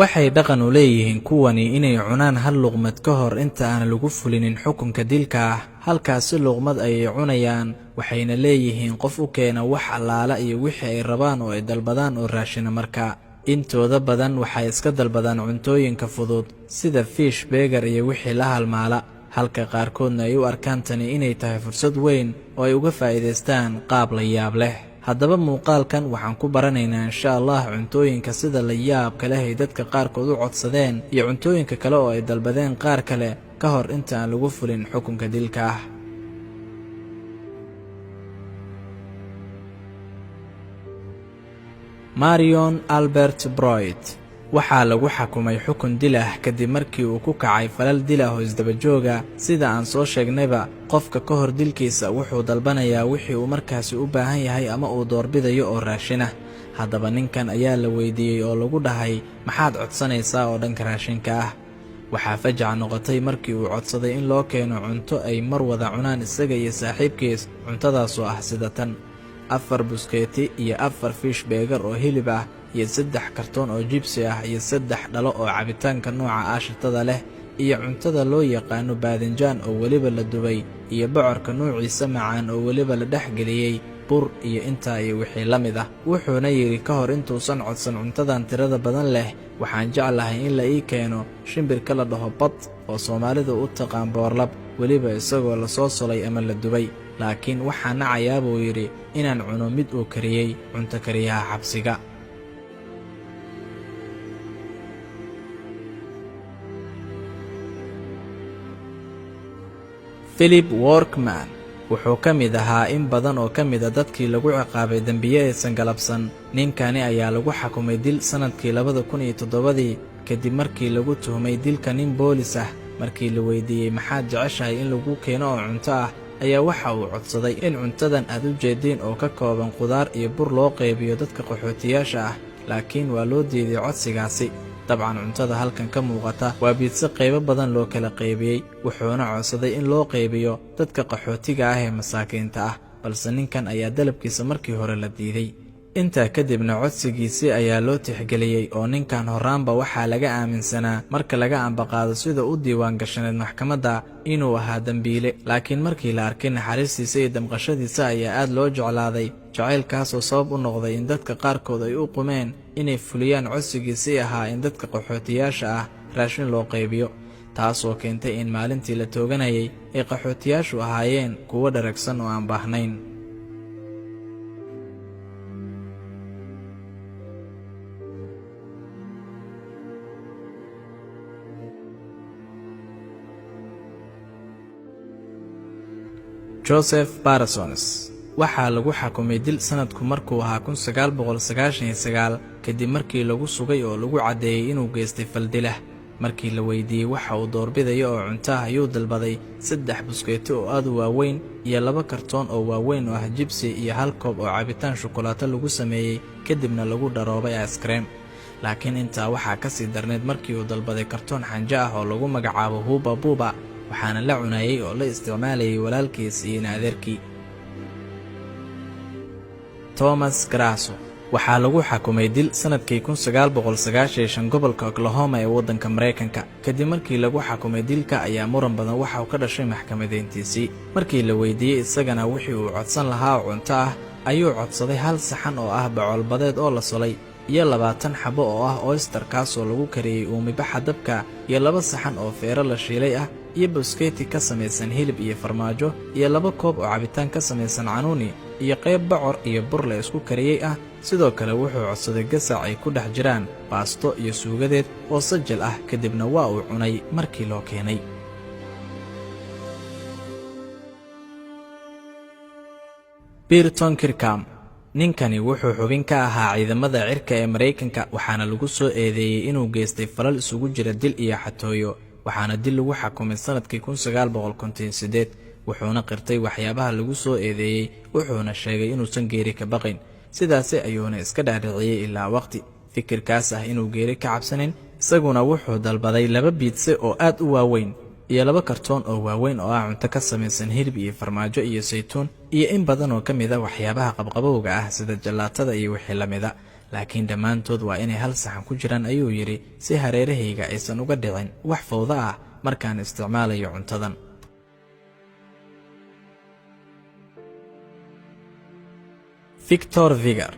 Waxay dhaqan u leeyihiin kuwani inay cunaan hal luqmad ka hor inta aan lagu fulinin xukunka dilka ah. Halkaasi luqmad ayay cunayaan, waxayna leeyihiin qof u keena wax allaala iyo wixii ay rabaan oo ay dalbadaan oo raashina. Marka intooda badan waxay iska dalbadaan cuntooyinka fudud sida fish burger iyo wixii la halmaala, halka qaarkoodna ay u arkaan tani inay tahay fursad weyn oo ay uga faa'iidaystaan qaab la yaab leh. Haddaba muuqaalkan waxaan ku baranaynaa insha Allah cuntooyinka sida la yaabka leh ay dadka qaarkood u codsadeen iyo cuntooyinka kale oo ay dalbadeen qaar kale ka hor inta aan lagu fulin xukunka dilka ah. Marion Albert Broit waxaa lagu xakumay xukun dil ah kadib markii uu ku kacay falal dil ah oo isdaba jooga. Sida aan soo sheegnayba, qofka ka hor dilkiisa wuxuu dalbanayaa wixii uu markaasi u baahan yahay ama uu doorbidayo oo raashin ah. Haddaba ninkan ayaa la weydiiyey oo lagu dhahay, maxaad codsanaysaa oo dhanka raashinka ah? Waxaa fajac noqotay markii uu codsaday in loo keeno cunto ay mar wada cunaan isaga iyo saaxiibkiis, cuntadaasoo ah sida tan: 4 buskeeti iyo 4 fish burger oo hilib ah iyo 3 kartoon oo jibsi ah iyo 3 dhalo oo cabitaanka nooca aashitada leh iyo cuntada loo yaqaano baadinjaan oo weliba la dubay iyo bocorka noociisa macaan oo weliba la dhex geliyey bur iyo intaa iyo wixii la mid ah. Wuxuuna yidhi ka hor intuusan codsan cuntadan tirada badan leh, waxaan jeclahay in la ii keeno shimbirka la dhaho bad oo Soomaalidu u taqaan boorlab, weliba isagoo la soo solay ama la dubay. Laakiin waxaan nacayaa, buu yidhi, inaan cuno mid uu kariyey cunto kariyaha xabsiga. Philip Workman wuxuu ka mid ahaa in badan oo ka mid a dadkii lagu ciqaabay dembiye aysan galabsan. Ninkani ayaa lagu xakumay dil sanadkii 2007 kadib markii lagu tuhmay dilka nin boolis ah. Markii la weydiiyey maxaad jeceshahay in lagu keeno oo cunto ah, ayaa waxa uu codsaday in cuntadan aad u jeediin oo ka kooban khudaar iyo bur loo qaybiyo dadka qaxootiyaasha ah, laakiin waa loo diiday codsigaasi. Dabcan cuntada halkan ka muuqata waa biidso qaybo badan loo kala qaybiyey, wuxuuna codsaday in loo qaybiyo dadka qaxootiga ah ee masaakiinta ah, balse ninkan ayaa dalabkiisa markii hore la diiday. Intaa kadibna codsigiisii ayaa loo tixgeliyey oo ninkan horraanba waxaa laga aaminsanaa marka laga ambaqaado sida u diiwaan gashaneed maxkamadda inuu ahaa dembiile, laakiin markii la arkay naxariistiisa iyo damqashadiisa ayaa aad loo jeclaaday, jacaylkaasoo sabab u noqday in dadka qaarkood ay u qumeen inay fuliyaan codsigiisii ahaa in dadka qaxootiyaasha ah raashin loo qaybiyo, taasoo keentay in maalintii la tooganayay ay qaxootiyaashu ahaayeen kuwo dharagsan oo aan baahnayn. Joseph Parsons waxaa lagu xakumay dil sanadku markuu ahaa 1999 kadib markii lagu sugay oo lagu caddeeyey inuu geystay faldilah. Markii la weydiiyey waxa uu doorbidayo oo cunto ah, ayuu dalbaday 3 buskeeti oo aad u waaweyn iyo 2 kartoon oo waaweyn oo ah jibsi iyo 1 koob oo cabitaan shukulaato lagu sameeyey kadibna lagu dharoobay ice cream. Laakiin intaa waxaa ka sii darneyd markii uu dalbaday kartoon xanjo ah oo lagu magacaabo Huba Buba, waxaana la cunayey oo la isticmaalayay walaalkiis iyo adeerkii. Thomas Grasso waxaa lagu xakumay dil sanadkii 1995 gobolka Oklahoma ee waddanka Mareykanka. Kadib markii lagu xakumay dilka ayaa muran badan waxa uu ka dhashay maxkamadeyntiisii. Markii la weydiiyey isagana wixii uu codsan lahaa oo cunto ah, ayuu codsaday 1 saxan oo ah bacoolbadeed oo la solay iyo 20 xabo oo ah oyster kaasoo lagu kariyey uumibaxa dabka iyo 2 saxan oo feero la shiilay ah iyo buskeeti ka samaysan hilib iyo farmaajo iyo 2 koob oo cabitaan ka samaysan canuuni iyo qayb bocor iyo bur la isku kariyey ah. Sidoo kale wuxuu codsaday gasac ay ku dhex jiraan baasto iyo suugadeed oo sajal ah, kadibna waa uu cunay markii loo keenay. Burton Kirkham ninkani wuxuu xubin ka ahaa ciidamada cirka ee Mareykanka, waxaana lagu soo eedeeyey inuu geystay falal isugu jira dil iyo xatooyo, waxaana dil lagu xakumay sanadkii 1958. Wuxuuna qirtay waxyaabaha lagu soo eedeeyey, wuxuuna sheegay inuusan geeri ka baqayn. Sidaasi ayuuna iska dhaadhiciyey ilaa waqti fikirkaas ah inuu geeri ka cabsanin. Isaguna wuxuu dalbaday 2 biidse oo aad u waaweyn iyo 2 kartoon oo waaweyn oo ah cunto ka samaysan hilib iyo farmaajo iyo saytuun iyo in badan oo ka mid ah waxyaabaha qabqabowga ah sida jalaatada iyo wixii la mid a. Laakiin dhammaantood waa inay hal saxan ku jiraan, ayuu yidhi, si hareerahayga aysan uga dhicin wax fawdo ah markaan isticmaalayo cuntadan. Victor Vigar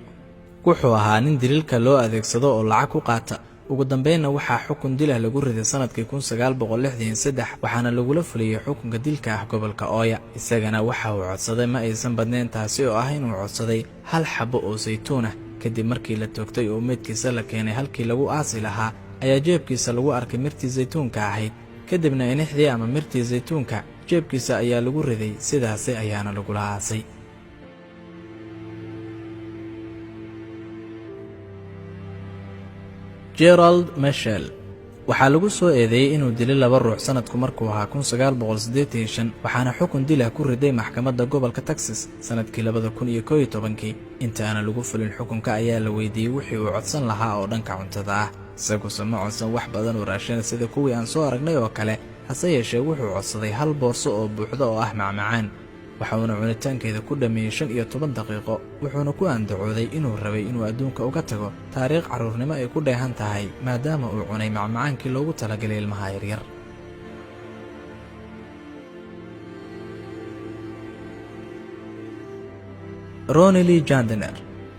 wuxuu ahaa nin dililka loo adeegsado oo lacag ku qaata. Ugu dambeynna waxaa xukun dilah lagu riday sanadkii 1963, waxaana lagula fuliyey xukunka dilka ah gobolka Ooya. Isagana waxa uu codsaday ma aysan badnayn, taasi oo ah inuu codsaday hal xabo oo saytuun ah. Kadib markii la toogtay oo meydkiisa la keenay halkii lagu aasi lahaa, ayaa jeebkiisa lagu arkay mirtii saytuunka ahayd. Kadibna inixdii ama mirtii saytuunka jeebkiisa ayaa lagu riday, sidaasi ayaana lagula aasay. Gerald Michel waxaa lagu soo eedeeyey inuu dilay laba ruux sanadku markuu ahaa 1985, waxaana xukun dilah ku riday maxkamadda gobolka Texas sanadkii 2011-kii. Inta aana lagu fulin xukunka ayaa la weydiiyey wixii uu codsan lahaa oo dhanka cuntada ah. Isaguse ma codsan wax badan oo raashina sida kuwii aan soo aragnay oo kale, hase yeeshee wuxuu codsaday hal boorso oo buuxda oo ah macmacaan. Waxauuna cunitaankeeda ku dhammeeyey 15 daqiiqo, wuxuuna ku andacooday inuu rabay inuu adduunka uga tago taariikh carruurnimo ay ku dheehan tahay, maadaama uu cunay macmacaankii loogu talagalay ilmaha yaryar. Ronely Jandner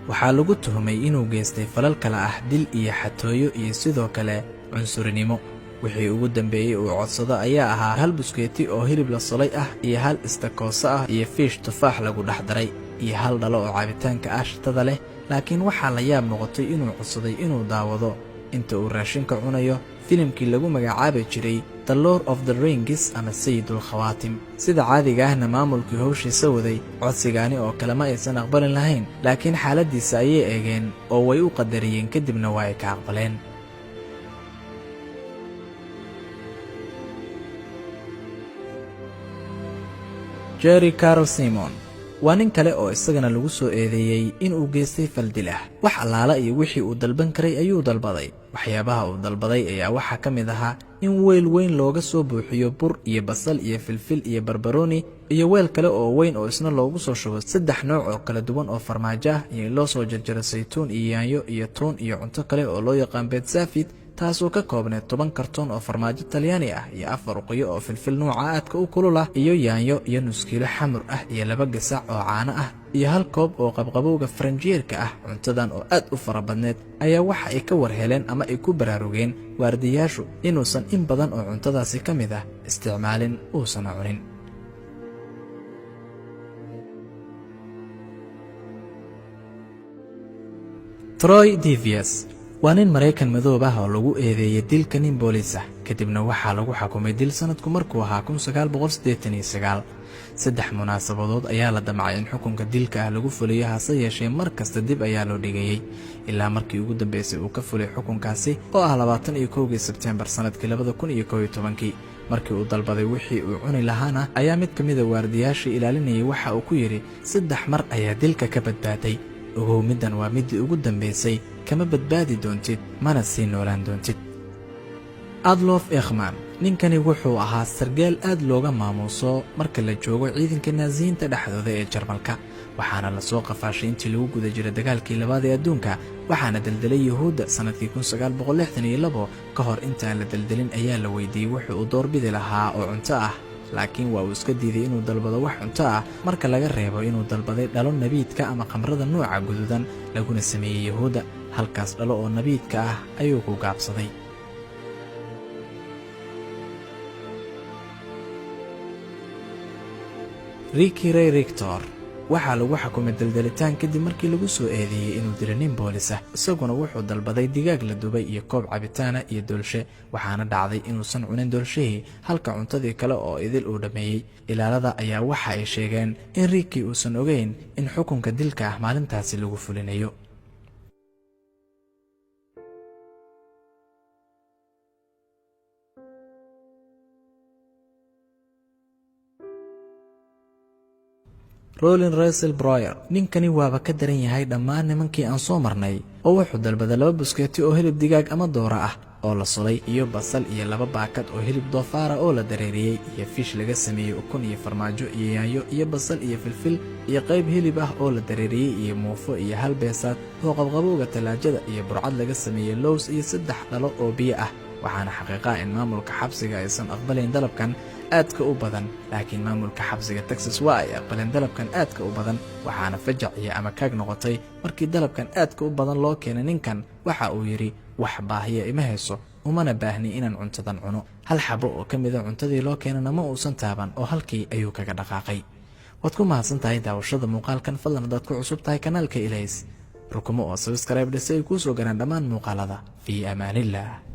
waxaa lagu tuhmay inuu geystay falal kale ah dil iyo xatooyo iyo sidoo kale cunsurinimo. Wixii ugu dambeeyey uu codsado ayaa ahaa hal buskeeti oo hilib la solay ah iyo hal istakooso ah iyo fiish tufaax lagu dhex daray iyo hal dhalo oo cabitaanka aashitada leh. Laakiin waxaa la yaab noqotay inuu codsaday inuu daawado inta uu raashinka cunayo filimkii lagu magacaabi jiray The Lord of the Rings ama Sayidul Khawaatim. Sida caadiga ahna maamulkii howshiisa waday codsigaani oo kale ma aysan aqbalin lahayn, laakiin xaaladdiisa ayay eegeen oo way u qadariyeen, kadibna waa ay ka aqbaleen. Jerry Carl Simon waa nin kale oo isagana lagu soo eedeeyey inuu geystay faldil ah. Wax allaala iyo wixii uu dalban karay ayuu dalbaday. Waxyaabaha uu dalbaday ayaa waxaa ka mid ahaa in weyl weyn looga soo buuxiyo bur iyo basal iyo filfil iyo barbarooni, iyo weel kale oo weyn oo isna loogu soo shubo saddex nooc oo kala duwan oo farmaajo ah, iyo in loo soo jarjaro saytuun iyo yaanyo iyo tuun iyo cunto kale oo loo yaqaan bedsafid, taasoo ka koobneed 10 kartoon oo farmaajo Talyaani ah iyo 4 uqiyo oo filfil nuuca aadka u kulul ah iyo yaanyo iyo nuskiilo xamur ah iyo 2 gasac oo caano ah iyo hal koob oo qabqabowga faranjiyeerka ah. Cuntadan oo aad u fara badneed ayaa waxa ay ka war heleen ama ay ku baraarugeen waardiyaashu inuusan in badan oo cuntadaasi ka mid ah isticmaalin, uusana cunin. Troy Davis waa nin Maraykan madoob ah oo lagu eedeeyey dilka nin booliis ah, kadibna waxaa lagu xukumay dil sanadku markuu ahaa 1989. Saddex munaasabadood ayaa la damcay in xukunka dilka ah lagu fuliyo, hase yeeshee mar kasta dib ayaa loo dhigayey, ilaa markii ugu dambeysay uu ka fulay xukunkaasi oo ah 21-kii Sebteembar sanadkii 2011-kii. Markii uu dalbaday wixii uu cuni lahaana ayaa mid ka mida waardiyaashii ilaalinayay waxa uu ku yidhi: "Saddex mar ayaa dilka ka badbaaday. Ogow, middan waa middii ugu dambaysay. Kama badbaadi doontid, mana sii noolaan doontid." Adolf Eichmann, ninkani wuxuu ahaa sargaal aad looga maamuuso marka la joogo ciidanka Naasiyiinta dhexdooda ee Jarmalka, waxaana lasoo qafaashay intii lagu guda jiray dagaalkii labaad ee adduunka, waxaana deldelay Yuhuudda sannadkii 1962. Ka hor intaan la deldelin ayaa la weydiiyey wuxuu uu doorbidi lahaa oo cunto ah, laakiin waa uu iska diiday inuu dalbado wax cunto ah, marka laga reebo inuu dalbaday dhalo nabiidka ama khamrada nuuca guduudan laguna sameeyey Yuhuudda. Halkaas dhalo oo nabiidka ah ayuu ku gaabsaday. Ricky Ray Richter waxaa lagu xukumay daldalitaan kadib markii lagu soo eedeeyey inuu dilay nin boolis ah. Isaguna wuxuu dalbaday digaag la dubay iyo koob cabitaana iyo doolshe, waxaana dhacday inuusan cunin doolshihii, halka cuntadii kale oo idil uu dhammeeyey. Ilaalada ayaa waxa ay sheegeen in Ricky uusan ogeyn in xukunka dilka ah maalintaasi lagu fulinayo. Rolin Russell Broyer, ninkani waaba ka daran yahay dhammaan nimankii aan soo marnay, oo wuxuu dalbaday 2 buskeeti oo hilib digaag ama doora ah. oo la solay iyo basal iyo 2 baakad oo hilib doofaara oo la dareeriyey iyo fish laga sameeyey ukun iyo farmaajo iyo yaanyo iyo basal iyo filfil iyo qayb hilib ah oo la dareeriyey iyo muufo iyo hal beesaad oo qabqabowga tallaajada iyo burcad laga sameeyey lows iyo 3 dhalo oo biyo ah. Waxaana xaqiiqaa in maamulka xabsiga aysan aqbalayn dalabkan aadka u badan, laakiin maamulka xabsiga Texas waa ay aqbaleen dalabkan aadka u badan. Waxaana fajac iyo amakaag noqotay markii dalabkan aadka u badan loo keenay ninkan. Waxa uu yidhi: "Wax baahiya ima hayso, umana baahni inaan cuntadan cuno." Hal xabo oo ka mida cuntadii loo keenana ma uusan taaban oo halkii ayuu kaga dhaqaaqay. Waad ku mahadsan tahay daawashada muuqaalkan. Fadlan, haddaad ku cusub tahay kanaalka Ilays, rukumo oo subscribe dheh si ay kuu soo garaan dhammaan muuqaalada. Fii amaanillaah.